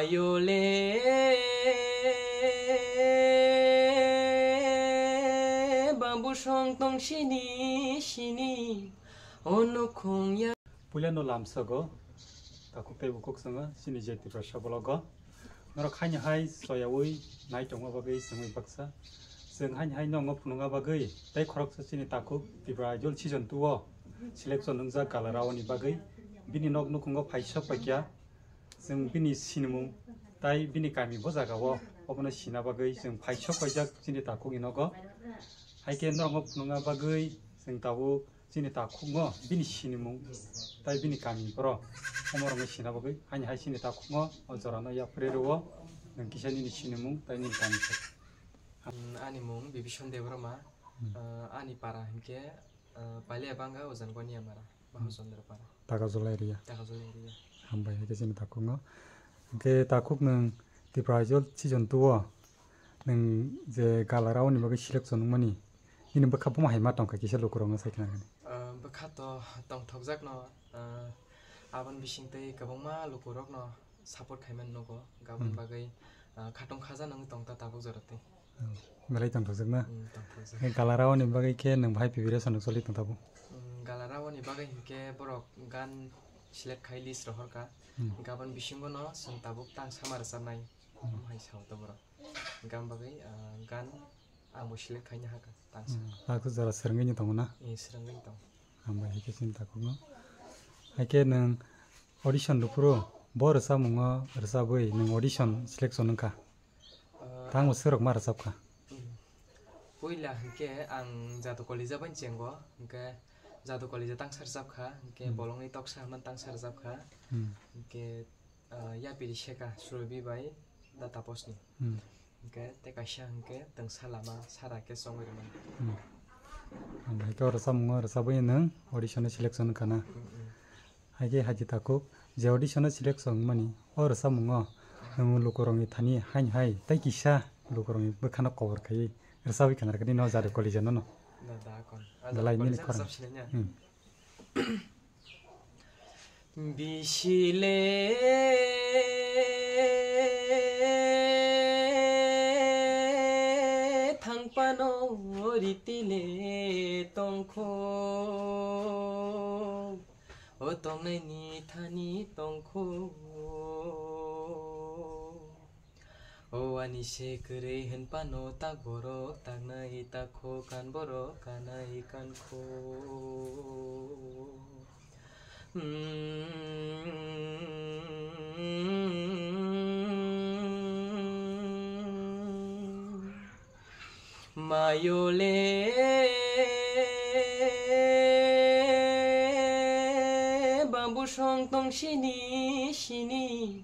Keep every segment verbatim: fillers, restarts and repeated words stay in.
Yole babu song tong sini sini o nukhung ya. Puilano lamsogo takhuk tei bukhuk swngo chini je Tiprasa blogo. Norok haini hai soyaui nai tongma bagwi chwngwi baksa. Chwng haini hai nokno phunukna bagwi tei khoroksa chini takhuk Tipra Idol season two o selection wngjak Gala Raoni bagwi. Bini nok nukhungo phaisok paikya. Chwng bini sinimung tai bini kami bo jagao obono sina bagwi chwng phaisok paijak chini takhukni nogo. Hai khe norokno phunukna bagwi chwng tabuk chini takhukno bini sinimung tai bini kami borok omorokno sina bagwi haini hai chini takhukno o jorano yapri rwo. Nwng kisa nini sinimung tai nini kami se. Ani mung Bibison Debbarma. Hmm. Ah, ani para hinkhe, ah, Palia Banga Ojan Baniamara. Bahu Chandra para. Takajol area. Takajol area. Hambai, hai khe chini takhukno. Hinkhe takhuk nwng Tipra Idol season two o nwng je Gala Raoni bagwi selection wngmani, nini bwkha buma hai ma tongkha kisa lukurokno sai khna khe. Ah, bwkha to tongthokjakno, ah, aboni bisingtwi kwbangma lukurokno support khaimani nugo. Gabon Hmm. bagwi, ah, khatong khaja nang tong ta tabuk jora tei. Hmm. Belai tongthokjak na? Hmm, tongthokjak. Khe Gala Raoni bagwi khe nwng bahai preparation rok choli tong tabuk? Hmm, Gala Raoni bagwi hinkhe borok gan select khai list rohorkha. Hmm. Gabon bisingo no chwng tabuk tang sama rwchabnai. Hmm. Omo hai sao to borok. Gam bagwi, ah, gan ang bo select khaina hakha tangsa. Hmm. Takhu jora swrwngwi ni tongo na? Eh, swrwngwi tong. Hambai hai khe chini takhukno. Hai khe nwng audition rw phuru bo rwchapmungo rwchabwi nwng audition selection wngkha. Ah, tamo swrwkma rwchapkha? Hmm. Puila hinkhe ang Jadu Kolija bai chengo, hinkhe Jadu Kolija tangsa rwchapkha, hinkhe Hmm. Bolongni Toksa hwnmani tangsa rwchapkha, Hmm. hinkhe, ah, Yapiri Seka Surobi bai Da Taposni. Hmm. Hinkhe tei kaisa hinkhe Tengsa Lama Sara khe chongwi rwmani. Hmm. Ang hai khe oro rwchapmungo rwchabwi nwng audition o selection wngkha na? Hmm, hmm. Hai khe hai khe takhuk je audition o selection wngmani o rwchapmungo nwng lukurokni thani haini hai tei kisa lukurokni bwkhano kobor khaiwi rwchabwi khna rwkha nini o Jadu Kolija no no. Da, da, kon. Belai nini khorang. Hmm. Bisi le thang phano riti le tongkho, o tongnai ni thani tongkho. O ani se kwrwi hwn phano tak borok taknai takho, kan borok kanai kankho. Mayole babu song tong sini sini,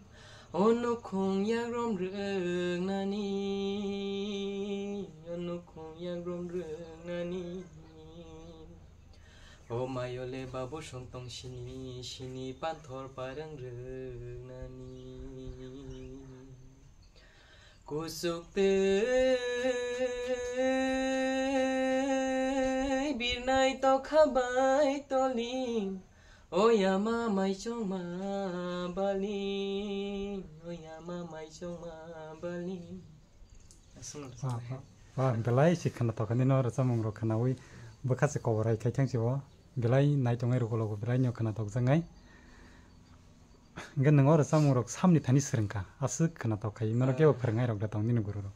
o nukhung yagrom rwngnani, o nukhung yagrom rwngnani. O mayole babu song tong sini sini, panthor parang rwngnani. Kuchuk twi birnai tokha bai toling, o yama mai chongma baling, o yama mai chongma baling. Aswk no. Ba, ba, ba, belai se khwnathok ani no rwchapmung rok khwnawi bwkha se kobor hai khai thang se bo belai nai tongnai rok ulo bo belai no khwnathok jang nai. Hingke nwng o rwchapmung rok samni thani swrwngkha, aswk khwnathok khai, norok kebo Ah. phwrwngnai rok da tong nini guru rok?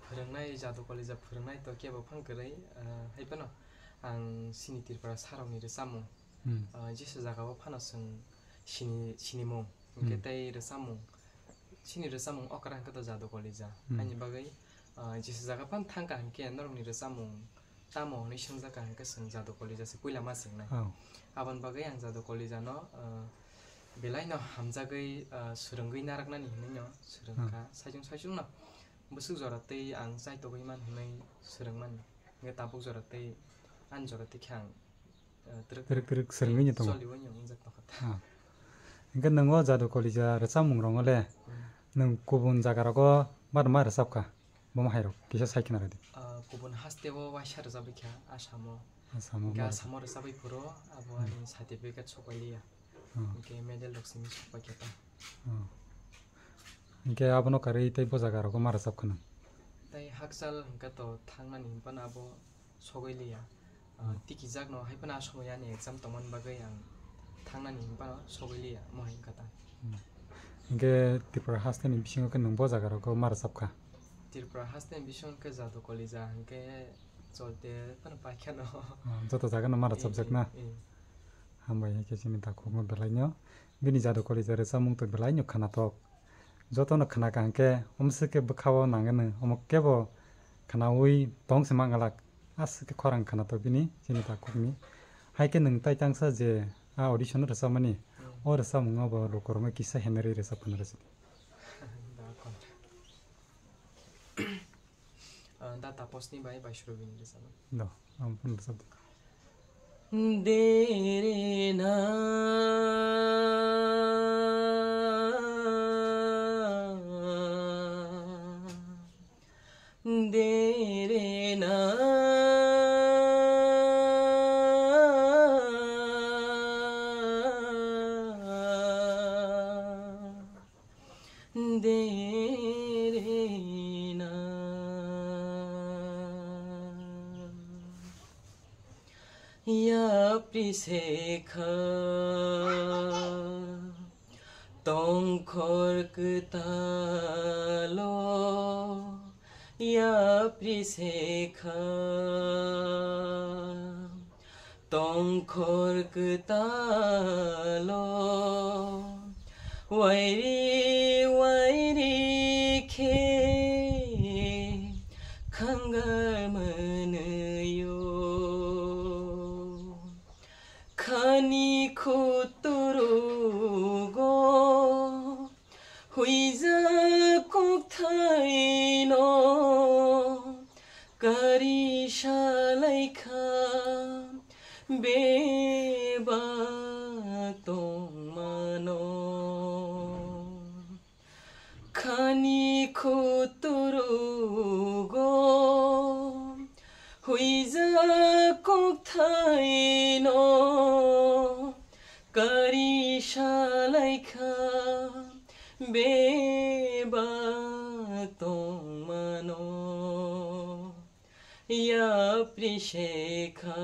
Phwrwngnai, Jadu Kolija phwrwngnai to kebo phang kwrwi, ah, hai phano ang sini Tripura sarokni rwchapmung, Hmm. ah, jesa jagao phano chwng sini, sinimung, hingke Hmm. tei rwchapmung, sini rwchapmung okra hingke to Jadu Kolija. Hmm. Haini bagwi, ah, jesa jaga phano thangkha hingke norokni rwchapmung tamo hwnwi swngjakha hwnkhe chwng Jadu Kolija se puila ma swngnai. Oh. Aboni bagwi ang Jadu Kolija no, ah, belai no hamjagwi, ah, swrwngwi narwknani hwnwi no swrwngkha. Hmm. Saichung saichung no bwswk jora twi ang chaitogwi man hwnwi swrwngmani. Hwnkhe tabuk jora twi ani jora twi khe ang, ah, twrwk twrwk twrwk swrwngwi no tongo. Choliui no wngjak tongkha. Ah. Hwnkhe nwng o Jadu Kolija rwchapmung rokno le Hmm. nwng kubun jaga rogo ma rwma rwchapkha? Bomo hai rok kisa sai khna rwdi. Ah, kubun haste o waisa rwchapwi kha Assam o. Assam o hingke ma Assam o rwchapwi phuru abo Hmm. ani certificate sopai liya. Hmm. Hingke medal rok simi sopai khe ta. Hmm. Hinkhe abono karwi tei bo jaga rogo ma rwchap khwna? Tei hakchal hinkhe to thangnani hinphano abo sogwi liya. Ah, Hmm. Tikijakno hai phano a somoi ani exam tongmani bagwi ang thangnani hinphano sogwi liya, omo hai wngkha ta. Hmm. Hinkhe Tripura hasteni bisingo khe nwng bo jaga rogo ma rwchap kha? Tripura hasteni bisingo khe Jadu Kolija hinkhe Cholte phano paikha no. Ah, joto jaga no ma rwchapjak na? Eh, eh. Hambai hai khe chini takhukno belai no. Bini Jadu Kolija rwchapmung to belai no khwnathok. Jotono khwna kaham khe, omswk khe bwkha-o nangani, omo kebo khwnaui tong se mangalak, aswk khe khorang khwnathok bini, chini takhukni. Hai khe nwng tai tangsa je a audition-o rwchapmani, Hmm. o rwchapmungo bo lukurokno kisa henarwi rwchap phano rwchapdi. Da kon. Ah, da Taposni bai Baisuro bini rwchapmani. Do, ang phano rwchapdi. Derena, derena, derena. Yapri sekha tongkhor kwtalo, yapri sekha tongkhor kwtalo, wairi wairi khe khangal mwnwiyo. Khani khuturugo huijak kokthaino kari salaikha bebak tongmano. Khani khuturugo huijak kokthaino kari salaikha bebak tongmano. Yapri sekha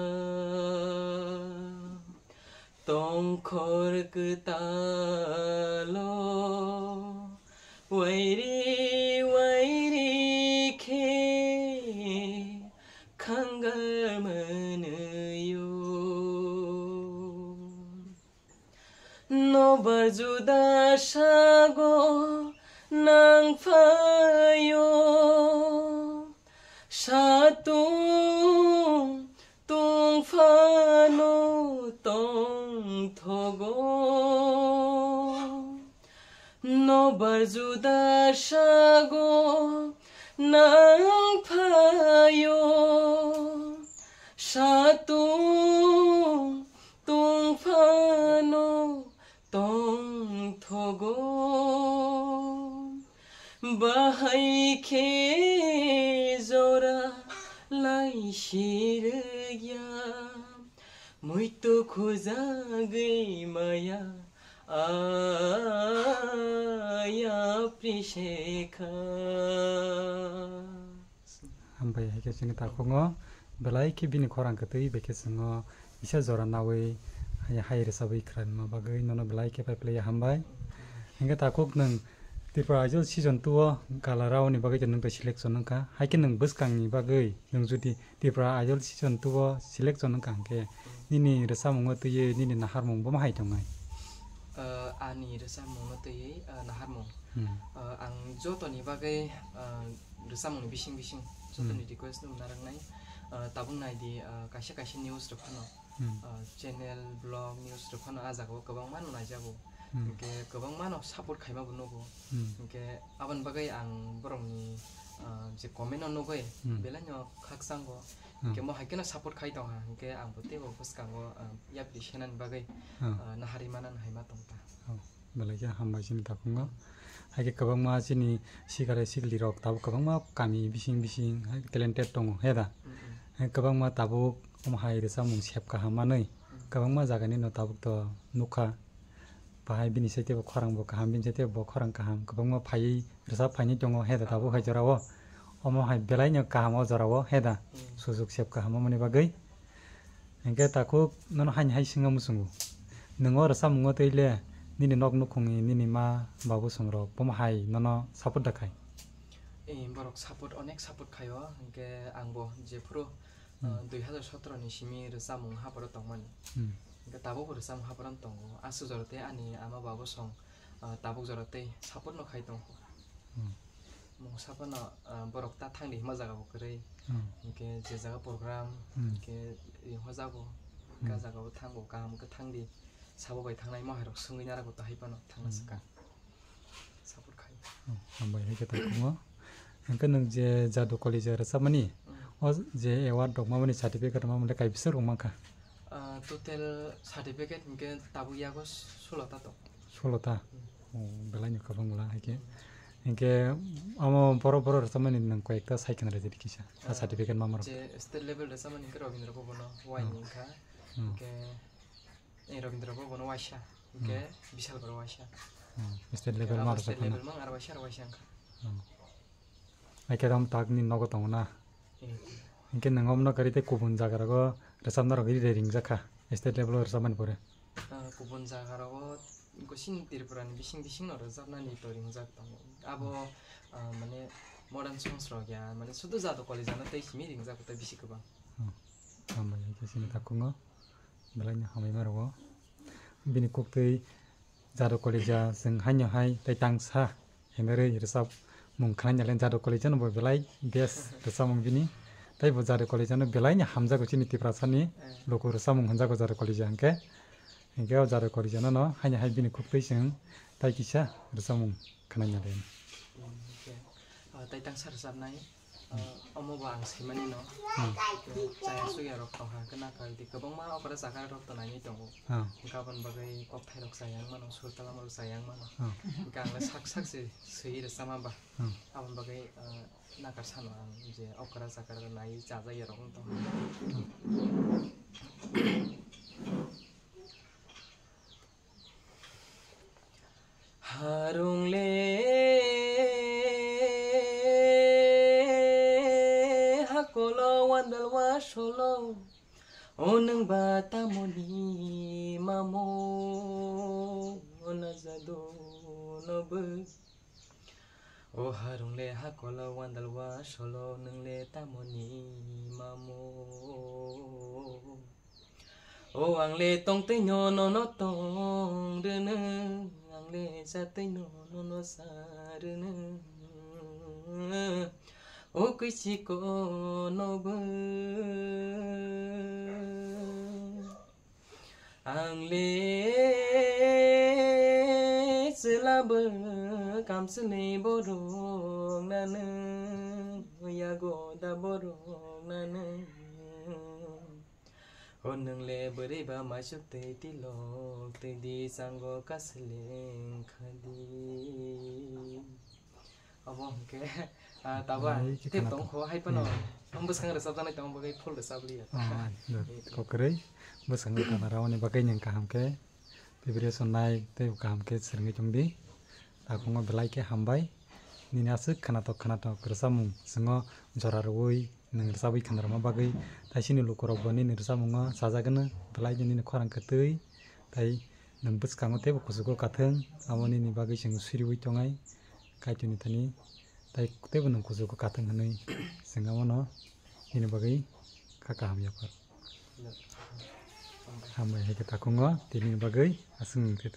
tongkhor kwtalo, wairi wairi khe khangal mwnwiyo. Nobar juda sago nang phaio, satung tung phano tong thogo. Nobar juda sago nang phaio, satung tung phano tong thogo. Bahai khe jora lai sirya, muitu khujagwi maya, aya prisekha. Hambai hai khe chini takhukno belai khe bini khorang kwtwi bai khe chwngno isa jora nawi hai, hai rwchabwi khwlaima bagwi nono belai khe pai phlaiya hambai. Hinkhe takhuk nwng Tripura Idol season two o Galarao ni bagwi nwng tei selection wngkha. Hai khe nwng bwskangni bagwi nwng jodi Tripura Idol season two o selection wngkha hinkhe nini rwchapmungo twiwi nini naharmung bomo hai tongnai? Ah, ani rwchapmungno twiwi, ah, naharmung. Hmm. Ah, ang jotoni bagwi, ah, rwchapmungni bising bising jotoni Hmm. request no narwknai. Ah, tabuk naidi, ah, kaisa kaisa news rok phano, Hmm. ah, channel, blog, news rok phano ah jagao kwbangma no naijago. Hmm. Hinkhe kwbangma no support khaima bo nugo. Hmm. Hinkhe aboni bagwi ang borokni, ah, je comment no nugwi Hmm. belai no khakchango. Hmm. Hinkhe mo hai kheno support khai tongha. Hinkhe ang bo teibo bwskango, ah, yapri senani bagwi, Hmm. ah, naharwi manani hai ma tongkha. Oh. Belai khe hambai chini takhungo. Hai khe kwbangma chini sikare sikli rok tabuk kwbangma kami bising bising hai khe talented tongo, he da? Mm, mm. Hai kwbangma tabuk omo hai rwchapmung sep kaham manwi Mm. kwbangma jagani no tabuk to nukha. Bahai bini site bo khorang bo kaham, bini site bo khorang kaham. Kwbangma phaiwi rwchap phaini tongo, heda tabuk hai jorao. Omo hai belaino kaham o jorao, heda. Hmm. Sujok sep kaham omoni bagwi. Hinkhe takhuk nono haini hai swngo muchungo. Nwng o rwchapmungo twi le nini nok nukhungni, nini ma babu songrok bomo hai nono support da khai? Eh, borok support, onek support khaio, hinkhe angbo jephuru, Hmm. ah, dui hazar sotoro ni simi rwchapmung hapharo tongmani. Hmm. Hinkhe tabukbo rwchapmung hapharo tongo. Aswk jora tei ani ama babu song, ah, tabuk jora tei support no khai tongo. Hmm. Mungsa phano, ah, borok ta thangdi hima jaga bo kwrwi. Hmm. Hinkhe je jaga program, Hmm. hinkhe ringho jago, Hmm. ka jaga bo thango, kaham khe thangdi. Sabo bai thangnai mahairok swngwi narago to hai phano thangna Hmm. swkang. Support khai. Hmm. Hambai hai khe takhungo. Hinkhe nwng je Jadu College o rwchapmani, Hmm. o je award rok mamani certificate mamani kaibisa rok mankha? Ah, total certificate hinkhe tabuk yago sulota tong. Sulota? Hmm. Oh, belai ni kwbang bwla hai khe. Hinkhe amo borok borok rwchapmani nwng koi ekta sai khna rwdi kisa. Ah, certificate ma maro. Je state level rwchapmani hinkhe Rabindra Bhavan o wai Hmm. ni wngkha. Hmm. Hinkhe, eh, Rabindra Bhavan o waisa. Hinkhe Hmm. Bishal Boro waisa. Hmm. State Hinkhe level abo ma state rwchapmani. Level mang aro waisa, aro waisa wngkha. Hmm. Hai khe rom tak ni nogo tongo na? Eh. Hinkhe nwng omono kwrwi tei kubun jaga rogo rwchapna rok ri ringjak kha, state level o rwchapmani pore? Ah, kubun jaga rogo gosini Tripura ni bising bising no rwchapnani to ringjak tongo. Abo, ah, mane modern songs rok ya, mane sudu Jadu College ano tei simi ringjak tei bisi kwbang. Hmm. Hambai, hai khe sini takhungo belai no hambai ma rogo. Bini kok twi Jadu College o chwng haino hai tei tangsa hinwi rwchapmung khwnai nai le Jadu College o no bo belai best rwchapmung bini. Tei bo Jadu College o no belai ni hamjago chini Tiprasa ni Eh. luku rwchapmung hwnjago Jadu College o hinkhe. Hinkhe o Jadu College o no haino hai bini kok twi chwng tai kisa rwchapmung khwnai nai le. Hmm, okay. Ah, tai tangsa rwchapnai. Ah, omo bo ang saimani no. Hmm. Chaya chuya rok tong kha, khe nakha di kwbangma okra jaga rok to naini tongo. Ah. Hinkhe aboni bagwi kokthai rok chaya wng mano, sur kalama rok chaya wng mano. Ah. Hinkhe ang le sak sak se swi rwchapma ba. Hmm. Aboni bagwi, ah, nakar sano ang je okra jaga rok nai chajak ya rok wng tong kha. Hmm. Harung le hakolo wandal wasolo, o nwng ba tamoni mamo najado nobo. O harung le hakolo wandal wasolo, nwng le tamoni mamo. O ang le tongtwi no nono tong rwnw, ang le satwi no nono sa rwnw. O kwisi kono bo. Ang le chwla bo kamchwlwi borok nanw, yago da borok nanw. O nwng le bwrwi ba maisuk twi tilok twi di chango kaseleng kha di. Obo hwnkhe, ah, tabo ang Ai, tei khana tong to. Kho hai phano. Hmm. Ang bwskang rwchapjaknai tong bagwi full rwchap liya. Ah, Kokre. Bwskang rwchapna rawani bagwi nwng kaham khe preparation nai tei kaham khe swrwngwi tong di. Takhungo belai khe hambai. Nini aswk khwnatok khwnatok rwchapmung chwngno jora rwui nwng rwchabwi khwna rwma bagwi, tai chini lukurokbo nini rwchapmungo chajakgwno belai khe nini khorang kwtwi, tai nwng bwskango teibo kuchugo kathwng, abo nini bagwi chwng suriui tongnai Kaitorni thani, tai teibo nwng kuchugo kathwng hwnwi chwng abono nini bagwi kha kaham yapar. Hambai hai khe takhungo tini bagwi aswk wng khe.